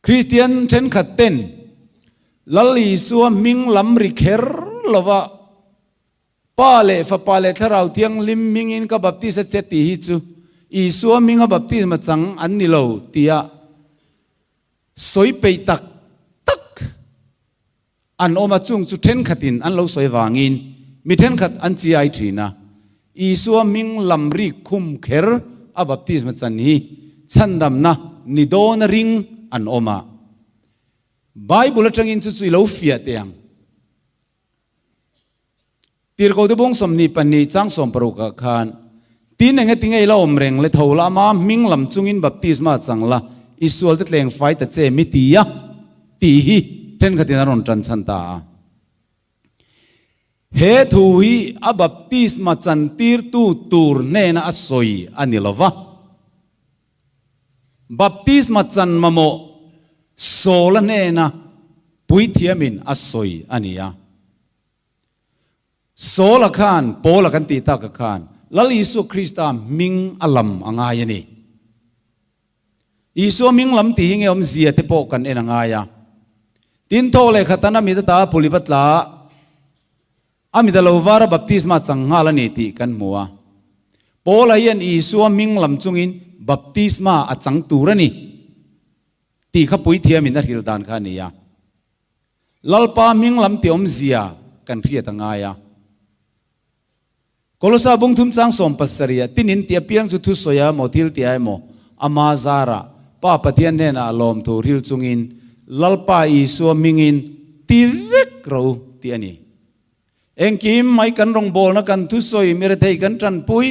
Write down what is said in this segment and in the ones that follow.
Kristian thenkhat ten Lal Isua hming lam ri kher lova Pa leh Fapa leh Thlarau Thianghlim hmingin ka baptis a che tih hi chu Isua hminga baptisma chang an ni lo tia sawi peih tak tak an awm a, chung chu thenkhatin an lo sawi vangin mi thenkhat an chiai thin a. Isua hming lam rik khum kher a baptisma chan hi chhandamna ni dawna ring an awm a. Bible atangin chu chu i lo fiah teh ang. Tirhkohte bung 22 chang 60 ah khan, Tin enge tinge i la awm reng le tho la ama hming lam chungin baptisma chang la, i sualte tleng fai ta che mi ti a, tih hi thenkhatin a rawn tan chhan ta a. He thu hi a baptisma chantirtu tur hnena a sawi a ni lo va. Baptisma chan mamawh Saula hnena puithiamin a sawi a ni a. Saula khan, Paula kan tih taka khan, Lal Isua Krista hming a lam a ngai a ni. Isua hming lam tih hi nge awmzia te pawh kan en a ngai a. Tin, thaw leh khatan a mit ata puli va tla a mit a lo var a baptisma chang nghal a ni tih kan hmu a. Paula hian Isua hming lam chungin baptisma a chang tur a ni tih kha puithiamin a hrilh dan kha a ni a. Lalpa hming lam ti awmzia kan hriat a ngai a. Kolosa bung thum chang 70 ah tinin ti apiang chu thusawi a emaw thil ti a emaw ama zarah Pa Pathian hnenah a lawm thu ril chungin Lalpa Isua hmingin ti vek ro tih a ni. Engkim mai kan rawngbawlna kan thusawi mirethei kan tanpui,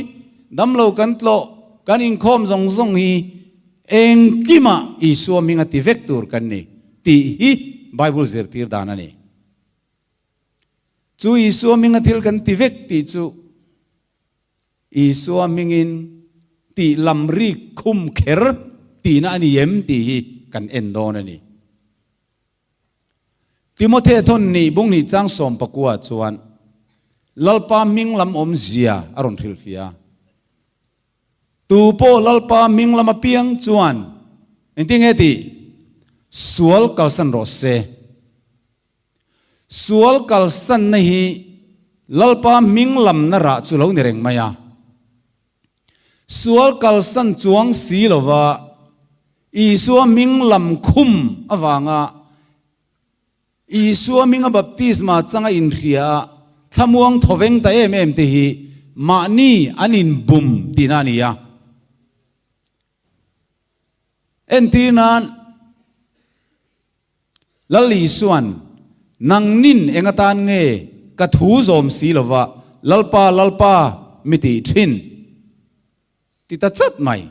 damlo kan tlawh, kan inkhawm zawng zawng hi engkimah Isua hming a ti vek tur kan ni tih hi Bible zirtir dan a ni. Chu Isua hminga thil kan ti vek tih chu Isua hmingin tih lam rik khum kher tihna a ni em tih hi kan en dawn a ni. Timothe thawn nih bung hnih chang 19 chuan Lalpa hming lam awmzia a rawn hrilhfiah a. Tu pawh Lalpa hming lam apiang chuan engtin nge tih? Sual kalsan rawh se. Sual kalsanna hi Lalpa hming lamna rah chu lo ni reng mai a. Sual kalsan chuang si lova Isua hming lam khum avanga Isua hminga baptisma changa inhria a thlamuang thawveng ta em em te hi mahni an inbum tihna a ni a. Entir nan Lal Isua'n, Nangnin eng atan nge ka thu zawm si lova Lalpa, Lalpa mi tih thin? Ti ta chat mai.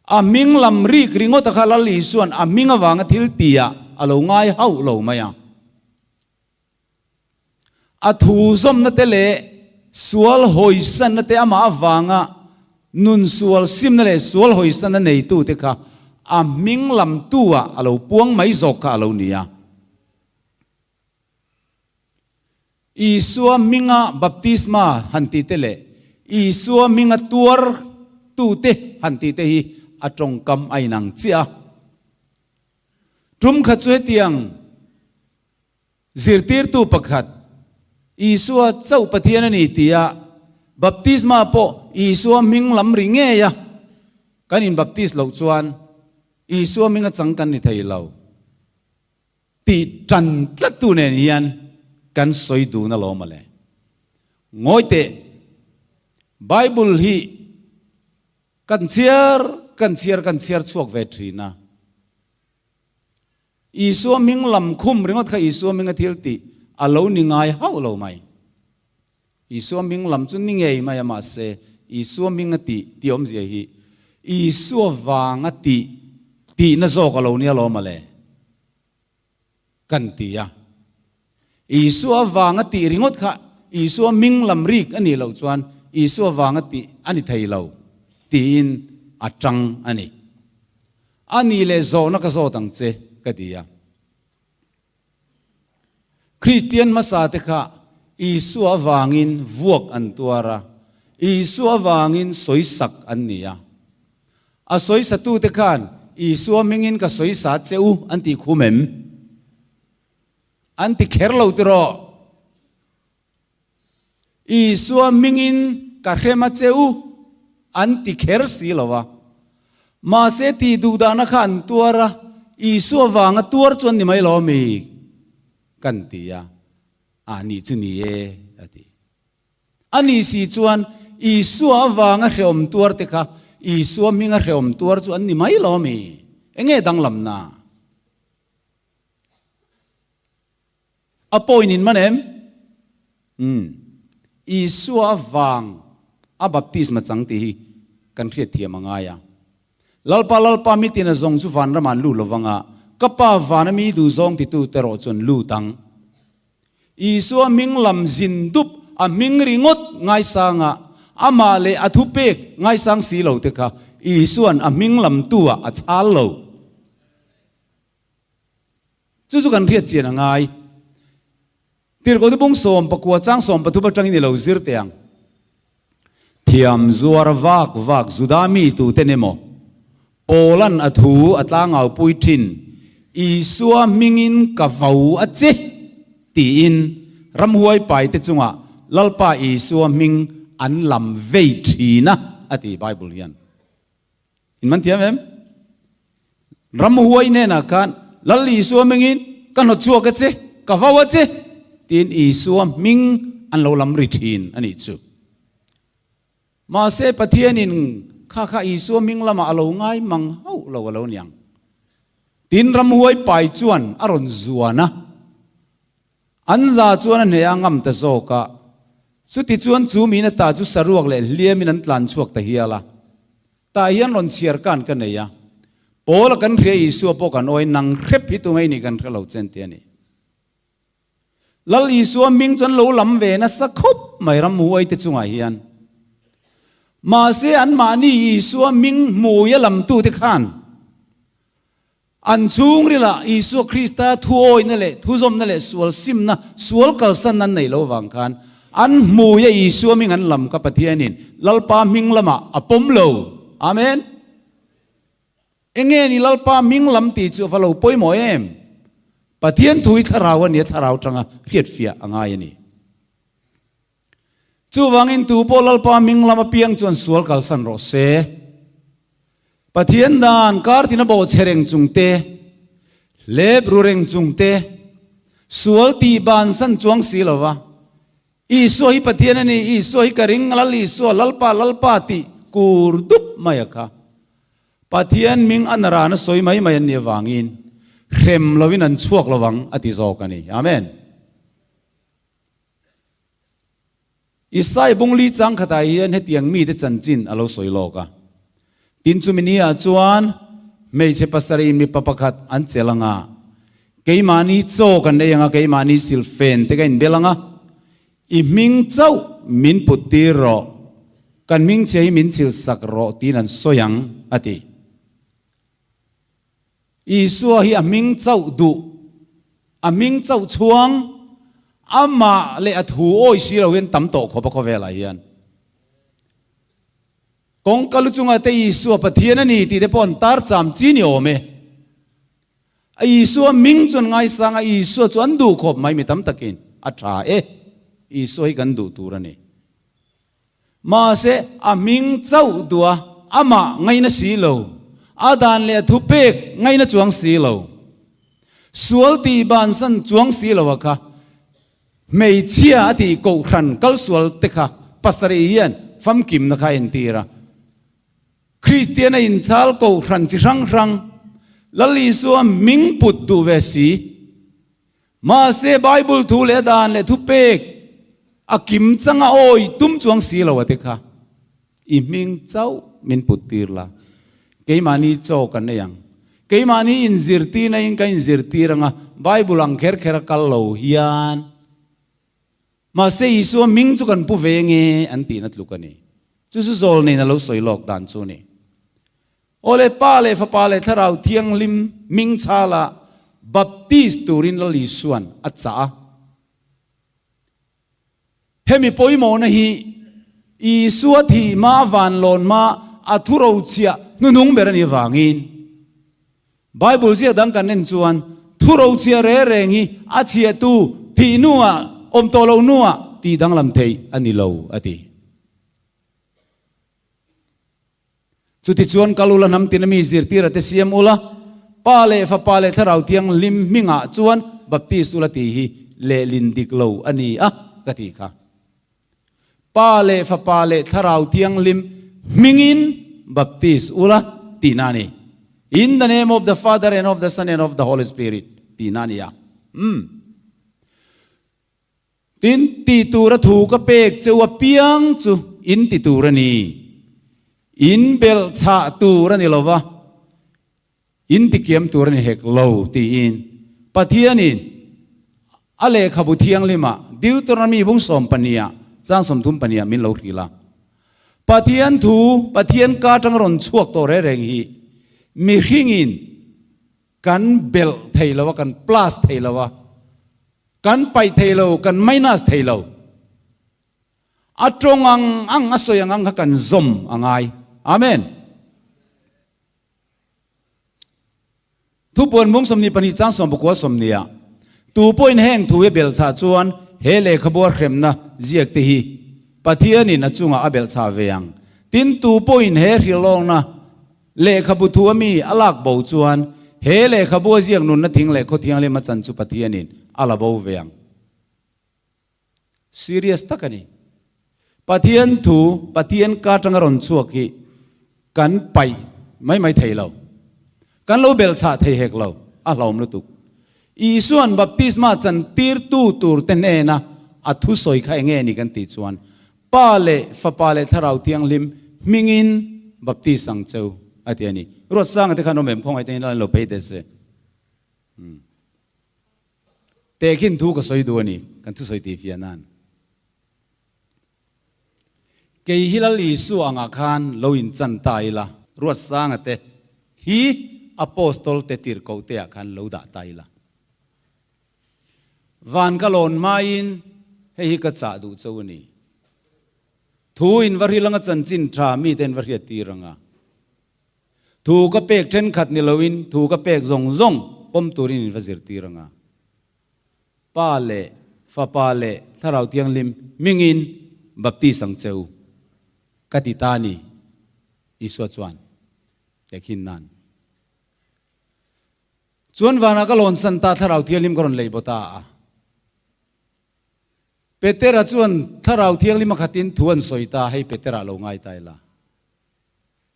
A hming lam rik ringawta kha Lal Isua'n a hming avanga thil tiah a lo ngai hauh lo mai a. A thu zawmna te leh sual hawisanna te amah avanga nun sual simna leh sual hawisanna neitu te kha a hming lamtu ah a lo puang mai zawk kha a lo ni a. Isua hminga baptisma han tih te leh Isua hminga tuar tu te han tih te hi a tawngkam a inang chiah a. Tum khat chu hetiang Zirtirtu pakhat, Isua chauh Pathian a ni tia baptisma pawh Isua hming lam ri ngei a kan inbaptis loh chuan Isua hming a chang kan ni thei lo tih tan tlattu nen hian kan sawi dun alawm ale. Ngawi teh, Bible hi kan chhiar kan chhiar kan chhiar chhuak ve thin a. Isua hming lam khum ringawt kha Isua hminga thil tih a lo ni ngai hauh lo mai. Isua hming lam chu ni ngei mai a, mahse Isua hminga tih tih awmzia hi Isua vanga tih tihna zawk a lo nia lawm a le kan ti a. Isua vanga tih ringawt kha Isua hming lam rik a nih loh chuan Isua vanga tih a ni thei lo tiin a tang a ni. A nih leh zawhna ka zawt ang che, ka ti a. Kristian hmasa te kha Isua avangin vuak an tuar a, Isua avangin sawisak an ni a. A sawisatute khan Isua hmingin ka sawisa che u an tih khum em? An ti kher lo tiraw? Isua hmingin ka hrem a che u an ti kher si lo a. Mahse tih duhdahna kha an tuar a, Isua vanga tuar chu an ni mai lo ami? Kan ti a, Ah nih chu ni e a ti. A nih si chuan Isua avanga hrehawm tuar te kha Isua hminga hrehawm tuar chu an ni mai lo ami? Enge danglamna? A point in man em? Umm. Isua avang a baptisma chang tih hi kan hriat thiam a ngai a. Lalpa, Lalpa mitin a zawng chu vanram ah an lut lo vang a, ka Pa vana mi duhzawng titu te erawh chu an lut ang. Isua hming lam zin dup a hming ringawt ngaisang a, amah leh a thupek ngaisang si lo te kha Isua'n a hming lamtu ah a chhal lo. Chu chu kan hriat chian a ngai. Tirhkohte bung 14 chang 13 atangin i lo zir teh ang. Thiam zuar vak vak Juda mi tuten emaw, Paula'n a thu a tlangaupui thin, Isua hmingin ka vo a che, tiin ramhuai paite chungah Lalpa Isua hming an lam vei thin a, a ti Bible hian. In man thiam em? Ramhuai hnenah khan Lal Isua hmingin ka hnawt chhuak a che, ka vau a che, tiin Isua hming an lo lam ri thin a nih chu. Mahse Pathianin kha kha Isua hming lamah a lo ngai mang hauh lo a lo niang. Tin ramhuai pai chuan a rawn zuan a, an za chuan a hneh a ngam ta zawk a. Chutichuan chu miin a ta chu saruak leh hliamin an tlan chhuak ta hial a. Tah hian rawn chhiar kan ka nei a, Paula kan hria Isua pawh kan awi nang hrep hi tunge i nih kan hre lo chen ti a ni. Lal Isua hming chuan lo lam ve nasa khawp mai ramhuai te chungah hian. Mahse anmahni Isua hming hmui a lamtute khan An chhungrilah Isua Krista thuawihna leh thuzawmna leh sual simna, sual kalsanna an neih loh avang khan an hmuia Isua hming an lam kha Pathianin Lalpa hming lamah a pawm lo. Amen. Enge ni Lalpa hming lam tih chu a va lo pawimawh em? Pathian thu hi thlarau a ni a, thlarau tanga hriatfiah a ngai a ni. Chuvangin tu pawh Lalpa hming lam apiang chuan sual kalsan rawh se. Pathian dan kar tina bawh chhe reng chung te, hlep ru reng chung te, sual tih bansan chuang si lo va, Isua hi Pathian a ni, Isua hi ka ring, Lal Isua, Lalpa, Lalpa tih kur dup mai a kha. Pathian hming a naran a sawi mai mai an nih avangin hrem lovin an chhuak lo vang a ti zawk a ni. Amen. Isai bungli chang khatah hian hetiang mite chanchin a lo sawi lawk a. Tin chumi ni ah chuan hmeichhe pasarih mipa pakhat an chelh ang a, keimahni chaw kan ei ang a, keimahni silfen te ka inbel ang a, i hming chauh min put tir rawh, kan hming che hi min chil sak rawh tiin an sawi ang, a ti. Isua hi a hming chauh duh, a hming chauh chhuang, amah leh a thu awi si lo hian tam tawh khawp a khawvelah hian. Kawngka lu chungah te Isua Pathian a ni tih te pawh an tar cham chi ni awm e. A Isua hming chu an ngaisang a, Isua chu an duh khawp mai mi tam takin a tha e. Isua hi kan duh tur a ni. Mahse, a hming chauh duh a, amah ngaina si lo, a dan leh a thupek ngaina chuang si lo, sual tih bansan chuang si lo a kha, hmeichhia a tih kohhran kalsual te kha pasarih hian famkimna kha a entir a. Kristian a inchhal kohhran chi hrang hrang, Lal Isua hming put duh ve si. Mahse, Bible thu leh a dan leh thupek a kim changa awi tum chuang si lo a te kha, i hming chauh min put tir la, keimahni chaw kan ei ang, keimahni inzirtirna in ka inzirtir ang a, Bible ang kher kher a kal lo hian. Mahse, Isua hming chu kan pu ve nge an tihna tluk a ni. Chu chu zawlneiin a lo sawi lawk dan chu a ni. Aw le, Pa leh Fapa leh Thlarau Thianghlim hming chhala baptist turin Lal Isua'n a chah a. Hemi pawimawhna hi Isua thih hma vanlawn hma a thu rochhiah hnuhnung ber a nih avangin. Bible ziak dang kan en chuan thu rochhia reng reng hi a chhiahtu thih hnuah, awm tawh lo hnuah tih danglam theih a ni lo a ti. Chutichuan kal ula hnam tina mi zirtira te siam ula, Pa leh Fapa leh Thlarau Thianghlim hmingah chuan baptis ula tih hi lehlin dik lo a ni a ka ti kha. Pa leh Fapa leh Thlarau Thianghlim hmingin baptis ula tihna a ni. In the name of the Father and of the Son and of the Holy Spirit tihna a ni a. Umm. Tin, ti tura thu ka pek cheu apiang chu in ti tur a ni. In belhchhah tur a ni lo va. In tikiam tur a ni hek lo, tiin Pathianin a lehkhabu thianghlimah Deuteronomy bung sawmpahniha chang 32 min lo hrilh a. Pathian thu, Pathian ka atanga rawn chhuak tawh reng reng hi mihringin kan belh thei lo a, kan plus thei lo a, kan paih thei lo, kan minus thei lo. A tawng ang ang, a sawi ang ang kha kan zawm a ngai. Amen. Thupuan mung 22 chang 19 sawmnia tu pawhin heng thu hi belhchhah chuan he lehkhabua hremna ziak te hi Pathianin a chungah a belhchhah ve ang. Tin, tu pawhin he hrilhlawkna lehkhabu thu a mi a lak bo chuan he lehkhabua ziak nunna thing leh khaw thianghlim a chan chu Pathianin a la bo ve ang. Serious tak a ni. Pathian thu, Pathian ka atanga rawn chhuak hi kan paih mai mai thei lo. Kan lo belhchhah thei hek lo, a hlauhawm lutuk. Isua'n baptisma chantirtu tur te hnena a thusawi kha enge ni kan tih chuan, Pa leh Fapa leh Thlarau Thianghlim hmingin baptis ang cheu a ti a ni. Ruatsanga te khan awm em khawngaih te in lo phei teh se. Tehkhin thu ka sawi duh a ni, kan thusawi tih fiah nan. Kei hi Lal Isua angah khan lo inchan ta ila, Ruatsanga te hi Apostol te tirhkoh te ah khan lo dah ta ila. Van ka lawn hmain hei hi ka chah duh cho a ni. Thu in va hrilh anga chanchin tha mite in va hriat tir anga. Thu ka pek thenkhat ni loin thu ka pek zawng zawng pawm turin in va zirtir ang a. Pa leh Fapa leh Thlarau Thianghlim hmingin baptis ang che u, ka ti ta a ni, Isua chuan tehkhin nan. Chuan vanah ka lawnsan ta Thlarau Thianghlim ka rawn lei baw ta a. Petera chuan Thlarau Thianghlim a khatin thu an sawi ta, hei Petera lo ngai ta ila.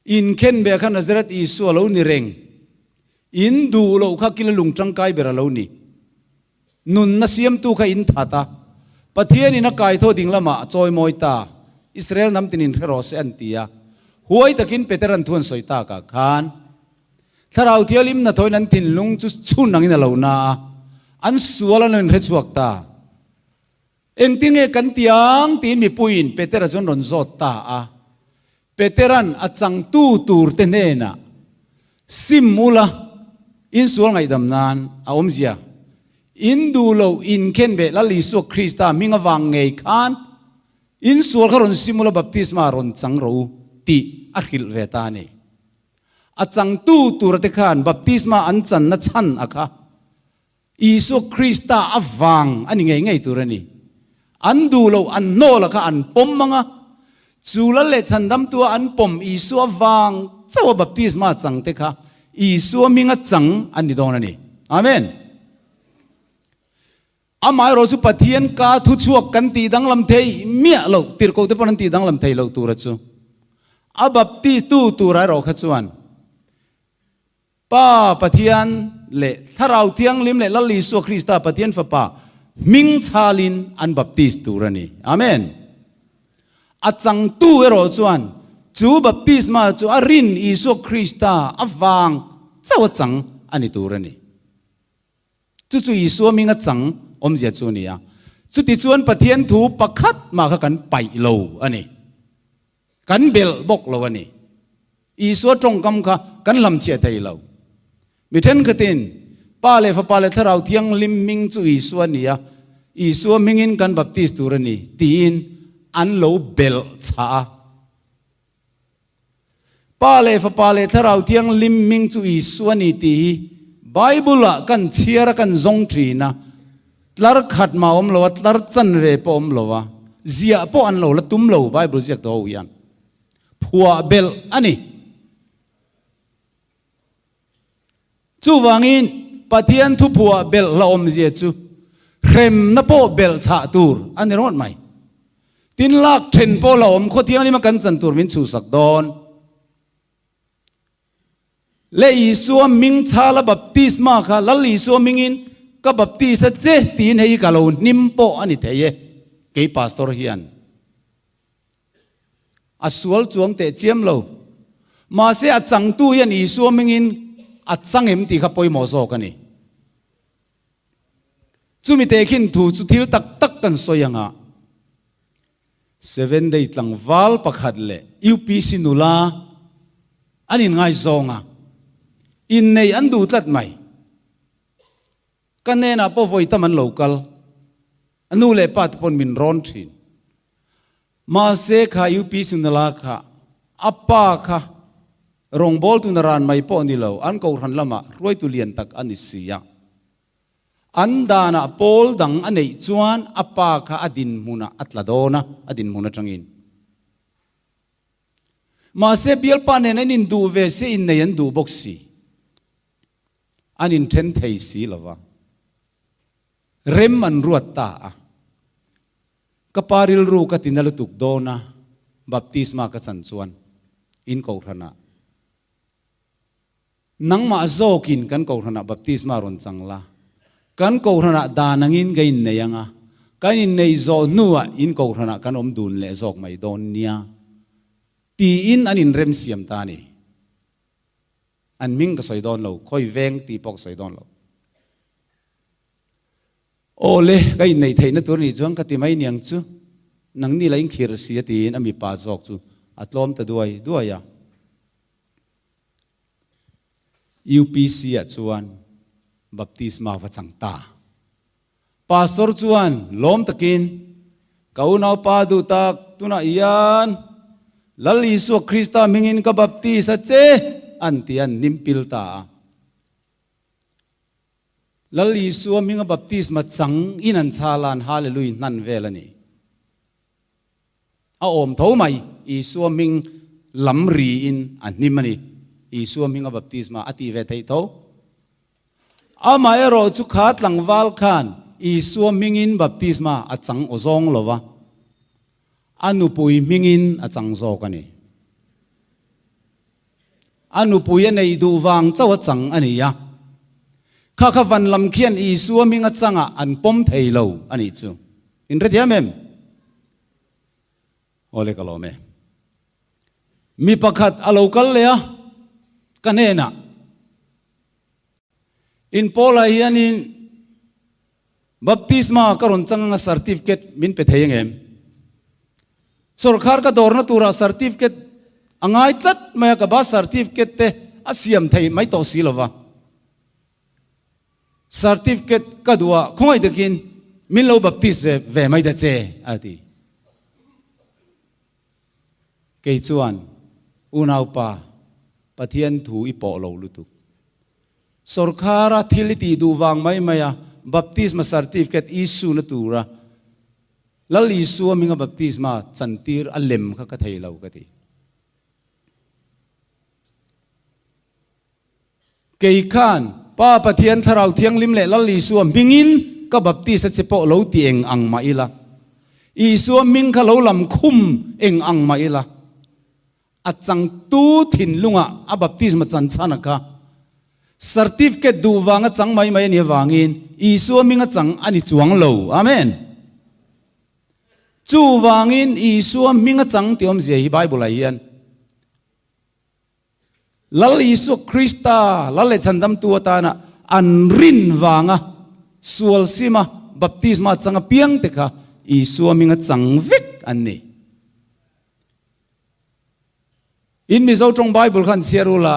Inkhen beh kha Nazareth Isua lo ni reng. In duh loh kha kila lung tangkai ber a lo ni. Nunna siamtu kha in that a. Pathianin a kaithaw ding lamah a chawimawi ta. Israel hnam tinin hre rawh se an ti a. Huai takin Peteran thu an sawi takah khan Thlarau Thialim hnathawhin an thinlung chu chhun angin a lo na a, an sual an lo inhre chhuak ta. Engtin nge kan ti ang? tiin mipuiin Petera chu an rawn zawt ta a. Petera'n a changtu turte hnenah, Sim ula, insual ngaihdam nan a awmzia, in duh loh inkhen beh Lal Isua Krista hming avang ngei khan insual kha rawn sim ula baptisma rawn chang rawh u tih a hrilh ve ta a ni. A changtu turte khan baptisma an channa chhan a kha. Isua Krista avang a ni ngei ngei tur a ni. An duh loh, an hnawl a kha an pawm ang a, chu lal leh chhandamtua an pawm Isua avang chauh a baptisma chang te kha Isua hminga chang an ni dawn a ni. Amen. Amaherawh chu Pathian ka thuchhuak kan tih danglam thei miah loh, tirhkoh te pawn an tih danglam thei loh tura chu a baptistu tur erawh kha chuan Pa Pathian leh Thlarau Thianghlim leh Lal Isua Krista Pathian Fapa hming chhalin an baptis tur a ni. Amen. A changtu erawh chuan chu baptisma chu a rin Isua Krista avang chauh a chang a ni tur a ni. Chu chu Isua hminga chang awmzia chu a ni a. Chutichuan Pathian thu pakhat mah kha kan paih lo a ni. Kan belh bawk lo a ni. Isua tawngkam kha kan hlamchhiah thei lo. Mi thenkhatin, Pa leh Fapa leh Thlarau Thianghlim hming chu Isua a ni a, Isua hmingin kan baptis tur a ni, tiin an lo belh chhah a. Pa leh Fapa leh Thlarau Thianghlim hming chu Isua a ni tih hi Bible-ah kan chhiar a kan zawng thin a, tlar khat mah awm lo a, tlar chanve pawh awm lo a, ziah pawh an lo la tum lo Bible ziak tawh ho hian. Phuah belh a ni. Chuvangin, Pathian thuphuah belh hlauhawmzia chu hremna pawh belh chhah tur a ni rawt mai. Tin, lak then pawh hlauhawm khaw thianghlima kan chan tur min chhuhsak dawn. Leh Isua hming chhala baptisma kha Lal Isua hmingin ka baptis a che tiin hei ka lo hnim pawh a ni thei e, kei pastor hian. A sual chuang teh chiam lo. Mahse a changtu hian Isua hmingin a chang em tih kha pawimawh zawk a ni. Chumi tehkhin thu chu thil tak tak kan sawi ang a, Seven Day tlangval pakhat leh UPC nula an inngaizawng a, inneih an duh tlat mai. Ka hnenah pawh vawi tam an lo kal. A nu leh pa te pawn min rawn thin. Mahse kha UP Sunala kha a pa kha rawngbawltu na ran mai pawh ni lo, an kohhran lamah hruaitu lian tak a ni si a. An danah pawl dang a neih chuan a pa kha a dinhmunah a tla dawn a, a dinhmun atangin. Mahse bialpa nen an induh ve se innei an duh bawk si. An inthen thei si lo va, rem an ruat ta a. Ka pa rilru ka tina lutuk dawn a, baptisma ka chan chuan in kohhranah nangmah zawkin kan kohhranah baptisma rawn chang la, kan kohhranah dan angin ka innei ang a, kan inneih zawh hnuah in kohhranah kan awm dun leh zawk mai dawn nia tiin an inremsiam ta a ni. An hming ka sawi dawn lo, khawi veng tih pawh ka sawi dawn lo. Aw le, ka inneih theihna tur nih chuan ka ti mai niang chu, nangni la inkhirh si a tiin a mipa zawk chu a tlawm ta duai duai a. UPC ah chuan baptisma va chang ta. Pastor chuan lawm takin, Ka unaupa duh tak, tunah hian Lal Isua Krista hmingin ka baptis a che, an ti a, an hnim pil ta a. Lal Isua hminga baptisma chang in an chhal a, an Hallelui hnan vel a ni. A awm tho mai, Isua hming lam riin a hnim a ni. Isua hminga baptisma a tih ve theih tho. Amaherawh chu kha tlangval khan Isua hmingin baptisma a chang aw zawng lo va, a nupui hmingin a chang zawk a ni. A nupui a neih duh vang chauh a chang a ni a. Kha kha van lam khian Isua hming a changah an pawm thei lo a nih chu. In hrethiam em? Awle ka lawm e. Mi pakhat a lo kal leh a, ka hnenah, In Paula hianin baptisma ka rawn chang anga certificate min pe thei angem? Sawrkhar ka dawrna turah certificate a ngai tlat mai a, ka birth certificate te a siam thei mai tawh si lova. Certificate ka duh a, khawngaih takin min lo baptist ve ve mai ta che, a ti. Kei chuan, Unaupa, Pathian thu i pawh lo lutuk. Sawrkhara thil i tih duh vang mai mai a, baptisma certificate issue na tura Lal Isua hminga baptisma chantir a lem kha ka thei lo ka ti. Kei khan Pa Pathian Thlarau Thianghlim leh Lal Isua hmingin ka baptis a che pawh lo ti eng ang mah ila, Isua hming kha lo lam khum eng ang mah ila, a changtu thinlungah a baptisma chan chhan a kha certificate duh vanga chang mai mai a nih avangin Isua hming a chang a ni chuang lo. Amen. Chuvangin Isua hming a chang tih awmzia hi Bible-ah hian Lal Isua Krista, Lal leh Chhandamtu atana an rin vanga sual sima baptisma changa piangte kha Isua hminga chang vek an ni. In Mizo tawng Bible khan chhiar ula,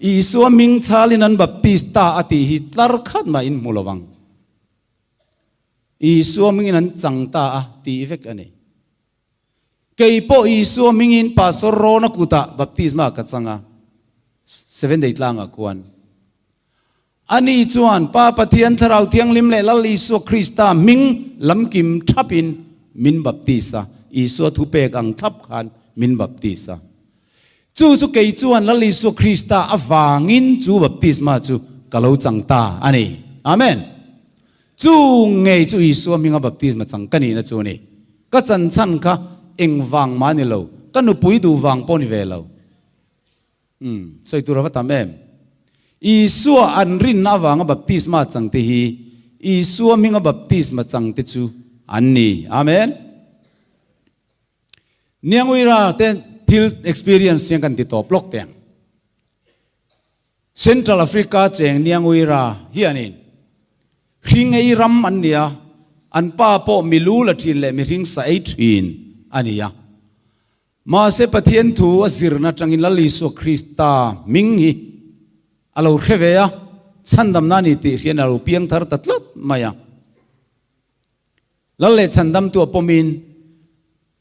Isua hming chhalin an baptist ta a tih hi tlar khat mah in hmu lo vang. Isua hmingin an chang ta a tih vek a ni. Kei pawh Isua hmingin Pastor Rona kutah baptisma ka chang a, Seventh Day tlangah khuan. Ani chuan Pa Pathian Thlarau Thianghlim leh Lal Isua Krista hming lamkim thapin min baptis a, Isua thupek ang thlap khan min baptis a. Chu chu kei chuan Lal Isua Krista avangin chu baptisma chu ka lo chang ta a ni. Amen. Chu ngei chu Isua hminga baptisma chang ka nihna chu a ni. Ka chanchan kha engvang mah ni lo, ka nupui duh vang pawh ni ve lo. Umm, sawi tur a va tam em? Isua an rinna avanga baptisma changte hi Isua hminga baptisma changte chu an ni. Amen. Nianguira te thil experience hian kan ti tawp lawk teh ang. Central Africa cheng Nianguira hianin hring ei ram an ni a, an pa pawh milu la thin leh mihring sa ei thin a ni a. Mahse Pathian thu a zirna atangin Lal Isua Krista hming hi a lo hre ve a, chhandamna a ni tih hrian a lo piang thar ta tlat mai a. Lal leh chhandamtu a pawmin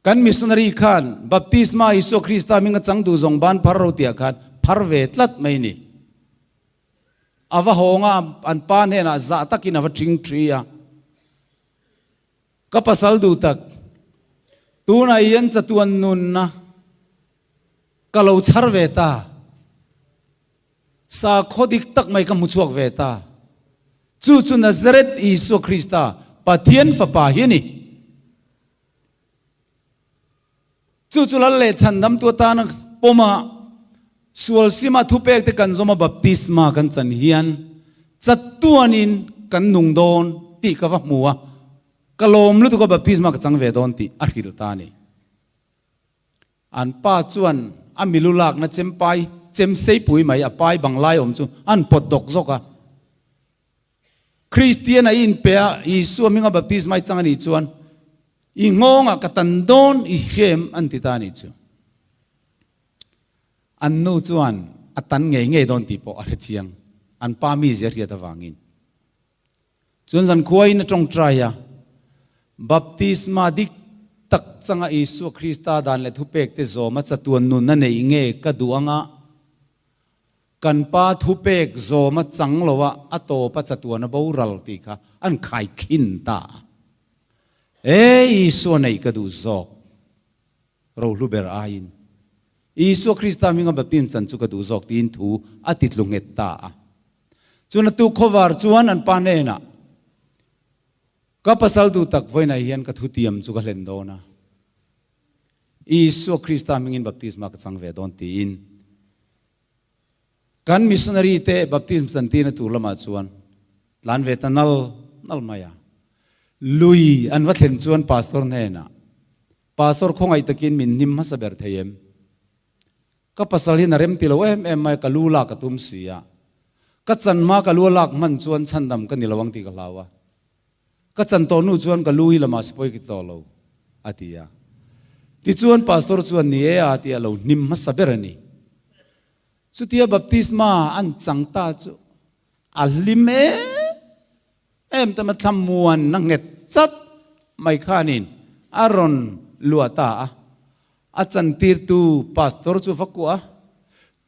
kan missionary khan baptisma Isua Krista hming a chang duh zawng ban phar ro tihah khan phar ve tlat mai ni. A va hawng a, an pa hnenah zah takin a va ṭhing ṭhi a. Ka pasal duh tak, tunah hian chatuan nunna ka lo chhar ve ta, sakhaw dik tak mai ka hmu chhuak ve ta. Chu chu Nazareth Isua Krista, Pathian Fapa hi a ni. Chu chu Lal leh Chhandamtu atana pawma sual sima thupek te kan zawma baptisma kan chan hian chatuanin kan nung dawn tih ka va hmu a, ka lawm lutuk a baptisma ka chang ve dawn tih a hrilh ta a ni. An pa chuan a milu lakna chempai chem seipui mai a pai bang lai awm chu an pawt dawk zawk a. Kristian a i inpe a, Isua hminga baptisma i chang a nih chuan i nghawngah ka tan dawn i hrem an ti ta a nih chu. An nu chuan a tan ngei ngei dawn tih pawh a hre chiang, an pa mizia hriat avangin. Chuan zankhuain a tawngtai a, baptisma dik tak changa Isua Krista dan leh thupekte zawma chatuan nun a neih nge ka duh anga, Kan pa thupek zawm a chang lo a, a tawp a chatuan a boral tih kha an khaikhin ta a. E Isua neih ka duh zawk, rohlu ber aiin. Isua Krista hminga baptism chan chu ka duh zawk tiin thu a ti tlu nghet ta a. Chuan a tuk khawvar chuan an pa hnenah, Ka pasal duh tak vawiinah hian ka thutiam chu ka hlen dawn a. Isua Krista hmingin baptisma ka chang ve dawn tiin Kan missionary te baptism chantirna tur lamah chuan tlan ve ta nal nal mai a. Lui an va thlen chuan pastor hnenah, Pastor khawngaih takin min hnim hmasa ber thei em? Ka pasal hian a rem ti lo em em mai a, ka lu lak a tum si a. Ka chan hma ka lu a lak hman chuan chhandam ka ni lo ang tih ka hlau a. Ka chan tawh hnu chuan ka lu hi lamah sipawi ka ti tawh lo, a ti a. Tichuan pastor chuan ni e a ti a lo hnim hmasa ber a ni. Chutia baptisma an chang ta chu a hlim em em ta ma thlamuan na nghet chat mai khanin a rawn luah ta a. A chantirtu pastor chu va kuah a.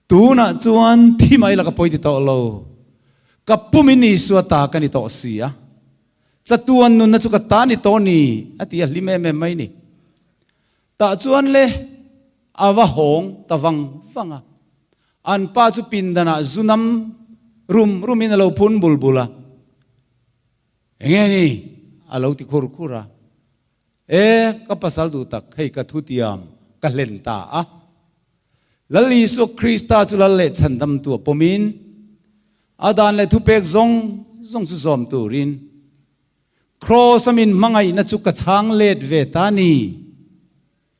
Tunah chuan thi mai la ka pawi ti tawh lo. Ka pumin Isua ta ka ni tawh si a. Chatuan nunna chu ka ta ni tawh ni, a ti a hlim em em mai ni. Tah chuan le a va hawng ta vang vang a. An pa chu pindanah zu nam rum rumin a lo phun bul bul a. Enge ni? a lo ti khur khur a. E, ka pasal duh tak, hei ka thutiam ka hlen ta a. Lal Isua Krista chu lal leh chhandamtu a pawmin, a dan leh thupek zawng zawng chu zawm turin Kraws a min hmangaihna chu ka chhang let ve ta ni.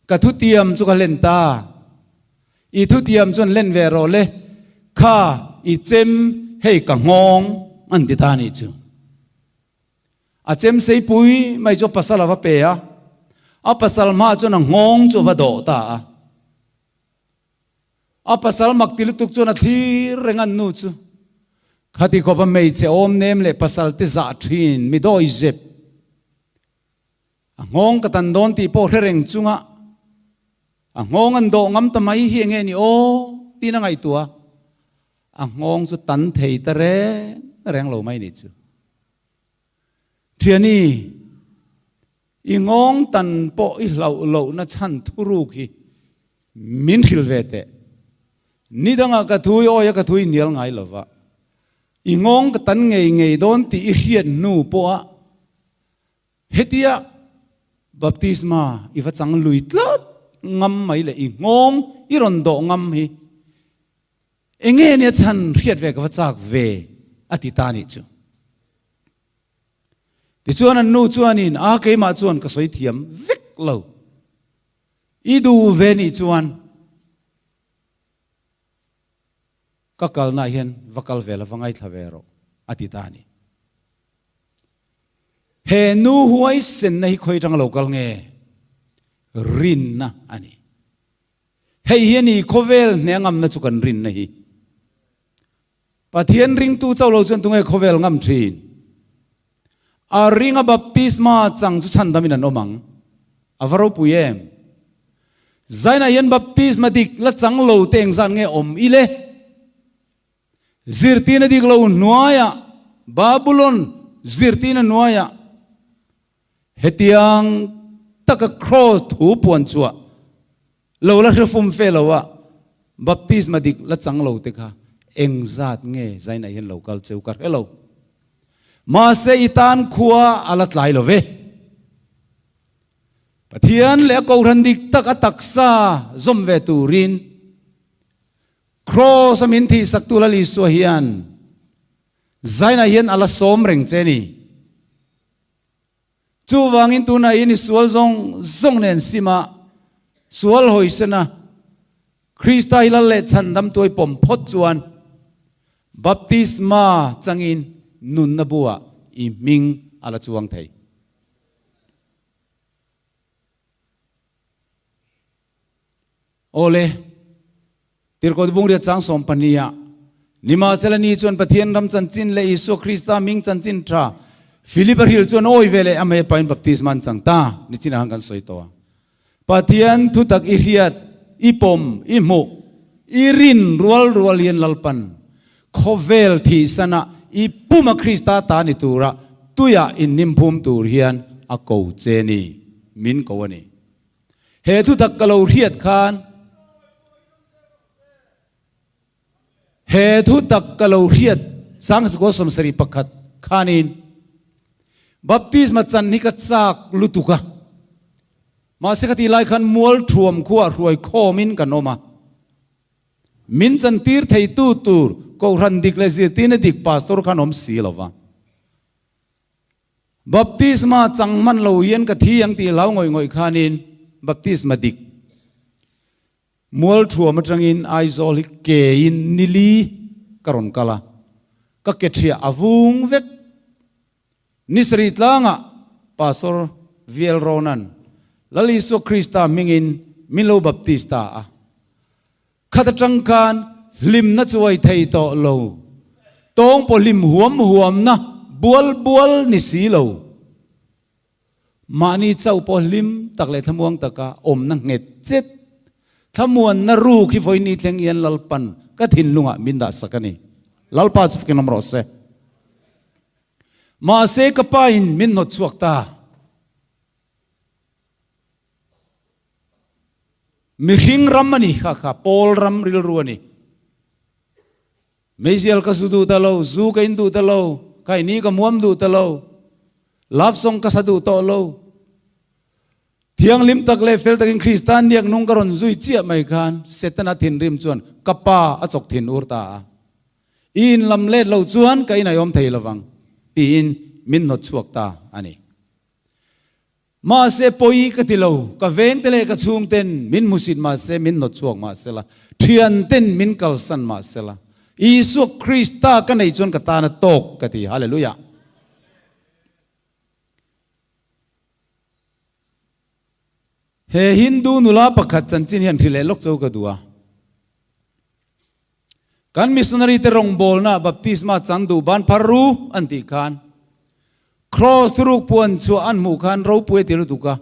Ka thutiam chu ka hlen ta. I thutiam chuan hlen ve rawh le, kha i chem hei ka nghawng an ti ta ni chu. A chem seipui mai chu a pasal a va pe a, a pasal hmaah chuan a nghawng chu a va dawh ta a. A pasal mak ti lutuk chuan a thlir reng a nu chu. Khati khawp a hmeichhe awm nem leh pasal te zah thin mi dawi zep. A nghawng ka tan dawn tih pawh hre reng chunga. A nghawng an dawh ngam ta mai hi enge ni aw tiin a ngaihtuah a, a nghawng chu tan thei ta reng reng lo mai nih chu. Thiani, i nghawng tan pawh i hlauh lohna chhan thuruk hi min hrilh ve teh. Ni dangah ka thu i awi a, ka thu i hnial ngai lo va. I nghawng ka tan ngei ngei dawn tih i hriat hnu pawha Hetia baptisma i va chang lui tlat ngam mai leh i nghawng i rawn dawh ngam hi enge nia chhan hriat ve ka va chak ve a ti ta nih chu. Tichuan an nu chuanin a keimah chuan ka sawi thiam vek lo. I duh ve nih chuan ka kalnaah hian va kal ve la va ngaithla ve rawh a ti ta a ni. He nu huaisenna hi khawi atanga lo kal nge? Rinna a ni. Hei hi a ni khawvel hne ngamna chu kan rinna hi. Pathian ringtu chauh lo chuan tunge khawvel ngam thin? A ringa baptisma chang chu chhandamin an awm ang. A va ropui em? Zainah hian baptisma dik la chang lo te engzat nge awm ile? Zirtirna dik lo hnuaiah, Babulon zirtirna hnuaiah hetiang taka kraws thu puan chhuah lo la hre fum fe lo a, baptisma dik la chang lo te kha engzat nge zainah hian lo kal cheu ka hre lo. Mahse i tan khua a la tlai lo ve. Pathian leh a kohhran dik tak a taksa zawm ve turin Kraws a min thihsaktu Lal Isua hian zainah hian a la sawm reng che ni. Chuvangin tunah hian i sual zawng zawng nen sima sual hawisena Krista hi Lal leh chhandam tuai pawm phawt chuan baptisma changin nunna buah i hming a la chuang thei. Awle, Tirhkoh Bungriat chang 12 ah, Nimahsela ni chuan Pathian ram chanchin leh Isua Krista hming chanchin tha Philip a hril chuan awi ve leh amah pain baptisma an chang ta nichinah khan kan sawi tawh a. Pathian thutak i hriat, i pawm, i hmuh, i rin rual rual hian Lalpan khawvel thihsana i puma Krista ta ni tura tuiah inhnim phum tur hian a ko che ni, min ko a ni. He thutak ka lo hriat khan He thutak ka lo hriat Sangchukua 71 khanin baptisma chan hi ka chak lutuk a. Mahse ka tih lai khan mual thuam khuah hruai khawmin kan awm a. Min chantir theitu tur Kohhran dik leh zirtirna dik pastor khan awm si lo va. Baptisma chang hman lo hian ka thi ang tih hlau ngawih ngawih khanin baptisma dik mual thuam atangin Aizawl hi kein nili ka rawn kal a, ka ke thiah a vung vek. Ni sarih tlangah Pastor VL Ronan Lal Isua Krista hmingin min lo baptis ta a. Khat atang khan hlimna chuai thei tawh lo, tawng pawh hlim huam huamna bual bual ni si lo. Mahni chauh pawh hlim tak leh thlamuang taka awmna nghet chet, thlamuanna ruk hi vawiin thleng hian Lalpan ka thinlungah min dah sak a ni. Lalpa chu fakin awm rawh se. Mahse ka pain min hnawt chhuak ta. Mihring ram a ni kha kha Paul ram rilru a ni. Meizial ka zu duh ta lo, zu ka in duh ta lo, kaini ka muam duh ta lo, love song ka sa duh tawh lo. Thianghlim tak leh fel takin Krista niak nung ka rawn zui chiah mai khan Setana thinrim chuan ka pa a chawk thin ur ta a. I in lam let lo chuan ka inaiawm thei lovang tiin min hnawt chhuak ta a ni. Mahse pawi ka ti lo, ka vengte leh ka chhungten min hmusit mahse min hnawt chhuak mahsela, thianten min kalsan mahsela, Isua Krista ka neih chuan ka tan a tawk ka ti. Hallelujah! He Hindu nula pakhat chanchin hian hrilh leh lawk cho ka duh a. Kan missionary te rawngbawlna baptisma chang duh ban phar ru an tih khan Kraws thuruk puan chhuah an hmuh khan ropui a ti lutuk a.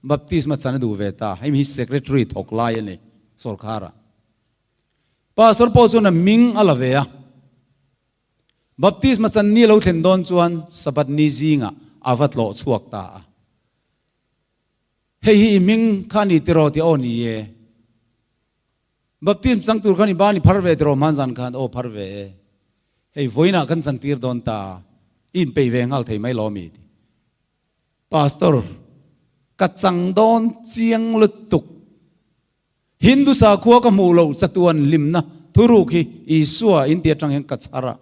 Baptisma chan a duh ve ta. Hei hi secretary thawk lai a ni sawrkharah. Pastor pawh chuan a hming a la ve a. Baptisma chan ni lo thlen dawn chuan Sabbath ni zingah a va tlawh chhuak ta a. Hei hi i hming kha a ni tiraw tih aw ni e. Baptism chang tur khan i ban i phar ve tiraw hmanzan khan aw phar ve e. Hei vawiinah kan chantir dawn ta a, i inpeih ve nghal thei mai lawm i ti. Pastor, ka chang dawn chiang lutuk. Hindu sakhua ka hmuh loh chatuan hlimna thuruk hi Isua in ti atang hian ka chhar a,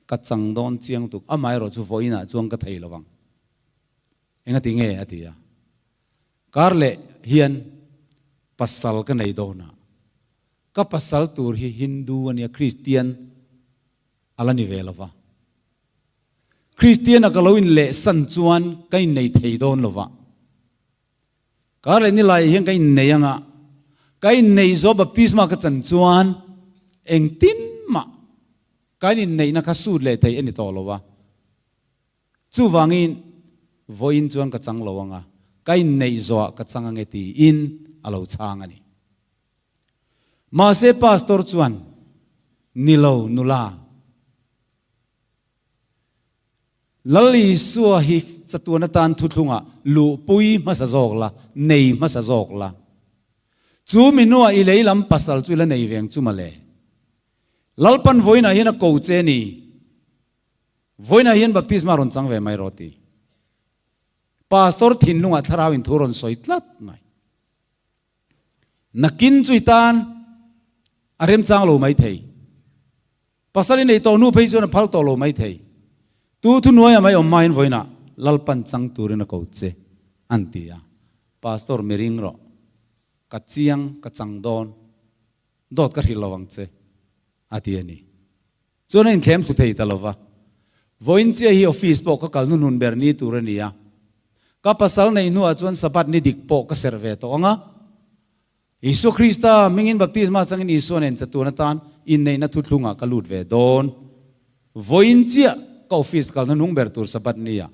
ka chang dawn chiang tuk. Amaherawh chu vawiinah chuan ka thei lo vang. Engati nge? a ti a. Kar leh hian pasal ka nei dawn a, ka pasal tur hi Hindu a nia, Kristian a la ni ve lo va. Kristian a ka lo inlehsan chuan ka innei thei dawn lo va. Kar leh nilai hian ka innei anga, ka innei zawh baptisma ka chan chuan engtin mah ka inneihna kha sut leh thei a ni tawh lo a. Chuvangin vawiin chuan ka chang lo anga, ka inneih zawhah ka chang ange tiin a lo chhang a ni. Mahse pastor chuan, Ni lo nula. Lal Isua hi chatuan atan thuthlungah luhpui hmasa zawk la, nei hmasa zawk la. Chu mi hnuah i lei lam pasal chu i la nei veng chu mawle. Lalpan vawiinah hian a ko che ni. Vawiinah hian baptisma rawn chang ve mai rawh ti. Pastor thinlungah thlarau in thu rawn sawi tlat mai. Nakin chu i tan a remchang lo mai thei. Pasal i nei tawh hnu phei chuan a phal tawh lo mai thei. Tu thuhnuaia mai awm hmain vawiinah Lalpan chang turin a ko che an ti a. Pastor mi ring rawh. Ka chiang ka chang dawn. Dawt ka hrilh lo ang che a ti a ni. Chuan a inthlem thlu thei ta lo va. Vawiin chiah hi office pawh ka kal hnuhnun ber ni tur a ni a. Ka pasal neih hnuah chuan Sabbath ni dik pawh ka serh ve tawh ang a. Isua Krista hmingin baptisma changin Isua nen chatuan atan inneihna thuthlungah ka lut ve dawn. Vawiin chiah ka office kal hnuhnung ber tur Sabbath nia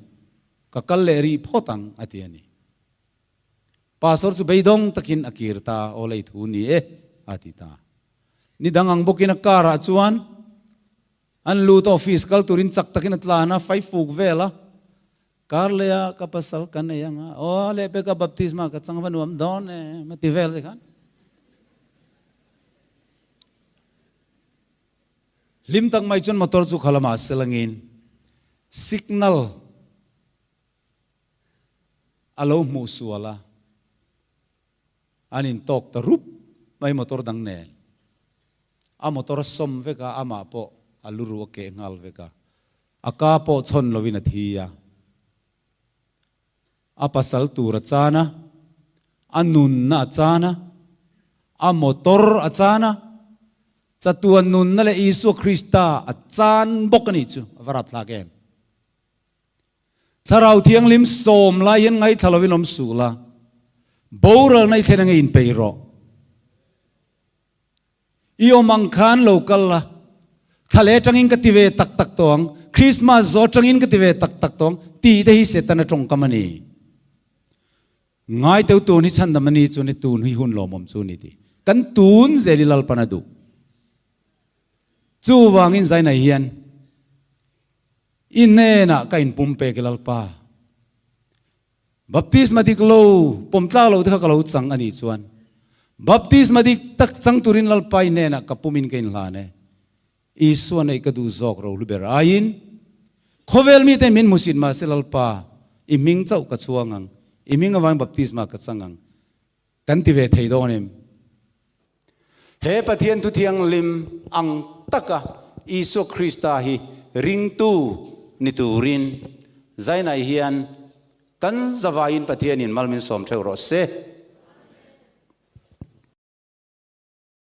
ka kal leh rih phawt ang a ti a ni. Pastor chu beidawng takin a kir ta, aw lei thu ni e a ti ta. Ni dang ang bawkin a car ah chuan an lut a, office kal turin chak takin a tlan a, faifuk vel a. Kar leh a ka pasal ka nei anga, aw lehpek a baptisma ka chang va nuam dawn em a ti vel te khan. Hlim tak mai chuan motor chu kha lamah selangin signal a lo hmuh sual a, an intawk ta rup mai motor dang nen. A motor a sawm vek a, amah pawh a lu ru a keh nghal vek a. A ka pawh chhawn lovin a thi a. A pasal tur a chan a, a nunna a chan a, a motor a chan a, chatuan nunna leh Isua Krista a chan bawk a nih chu a va rapthlak em. Thlarau Thianghlim sawm lai hian ngaithla lovin awm suh la, boralna i thlen ange inpeih rawh. I awm ang khan lo kal la, thla leh atangin ka ti ve tak tak tawh ang, Christmas zawh atangin ka ti ve tak tak tawh ang tih te hi Setana tawngkam a ni. Ngai teu tun hi chhandam a ni chuan i tun hi hun lawmawm chu a ni tih kan tun zel i Lalpan a duh. Chuvangin Zainai hian i hnenah ka inpumpek i Lalpa. Baptisma dik lo, pawm tlak lo te kha ka lo chang a nih chuan Baptisma dik tak chang turin Lalpa i hnenah ka pumin ka inhlan e. Isua neih ka duh zawk ro hlu ber aiin khawvel mite min hmusit mahse Lalpa i hming chauh ka chhuang ang, i hming avangin baptisma ka chang ang kan ti ve thei dawn em? He Pathian Thuthianghlim ang taka Isua Krista hi ringtu ni turin Zainai hian kan zavaiin Pathianin mal min sawm theuh rawh se.